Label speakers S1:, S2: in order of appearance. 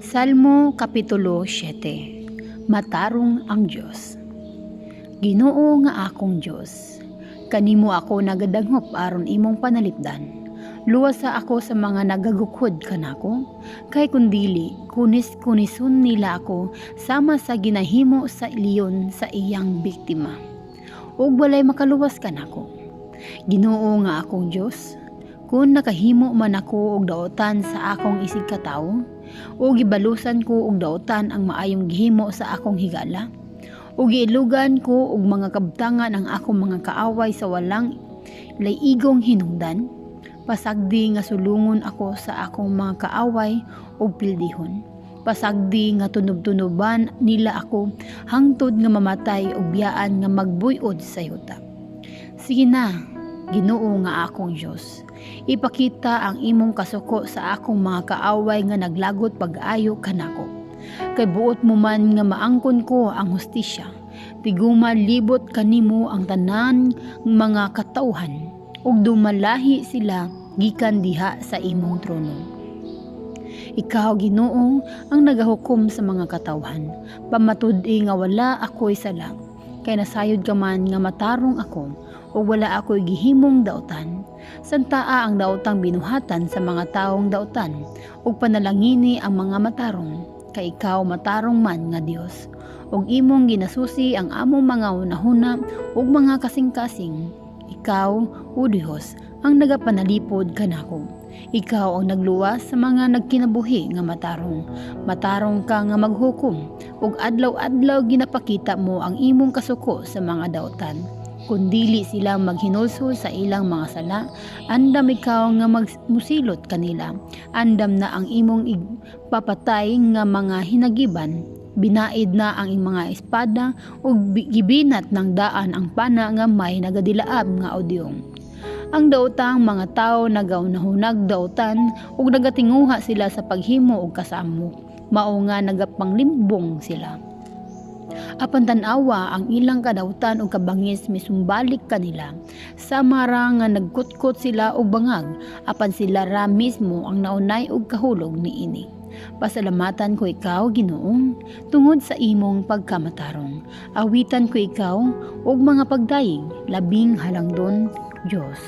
S1: Salmo Kapitulo 7. Matarong ang Dios. Ginoo nga akong Dios, kanimo ako nagadangop aron imong panalipdan. Luwasa ako sa mga nagagukod kanako, kay kun dili, kunis-kunison nila ako sama sa ginahimo sa leon sa iyang biktima. Ug walay makaluwas kanako. Ginoo nga akong Dios, kun nakahimo man ako og daotan sa akong isigkatawo, o gibalusan ko og daotan ang maayong gihimo sa akong higala, o giilugan ko og mga kabtangan ang akong mga kaaway sa walang laigong hinungdan, pasagdi nga sulungon ako sa akong mga kaaway og pildihon. Pasagdi nga tunob-tunoban nila ako hangtod nga mamatay ug biyaan nga magbuyod sa yuta. Sige na, Ginoo nga akong Dios. Ipakita ang imong kasuko sa akong mga kaaway nga naglagot pag-ayo kanako. Kay buot mo man nga maangkon ko ang hustisya. Tiguma libot kanimo ang tanan mga katawhan ug dumalahi sila gikan diha sa imong trono. Ikaw, Ginoo, ang nagahukom sa mga katawhan. Pamatud-i nga wala ako'y sala. Kay nasayod ka man nga matarong ako ug wala ako'y gihimong dautan. Santaa ang daotang binuhatan sa mga taong dautan ug panalangini ang mga matarong, kay ikaw matarong man nga Dios ug imong ginasusi ang among mga hunahuna ug mga kasing-kasing. Ikaw, O Dios, ang nagapanalipod kanako. Ikaw ang nagluwas sa mga nagkinabuhi nga matarong. Matarong ka nga maghukom ug adlaw-adlaw ginapakita mo ang imong kasuko sa mga dautan. Kung dili sila maghinulsol sa ilang mga sala, andam ikaw nga magmusilot kanila. Andam na ang imong ipapatay nga mga hinagiban. Binaid na ang imong mga espada ug gibinat ng daan ang pana nga may nagadilaab nga udyong. Ang daotang mga tawo nagahunahunag dautan ug nagatinguha sila sa paghimo og kasamok. Mao nga nagapanglimbong sila. Apan tan-awa, ang ilang kadautan ug kabangis misumbalik kanila. Sama ra nga nagkutkot sila og bangag, apan sila ra mismo ang naunay og kahulog niini. Pasalamatan ko ikaw, Ginoo, tungod sa imong pagkamatarong. Awitan ko ikaw og mga pagdayeg, labing halangdon Dios.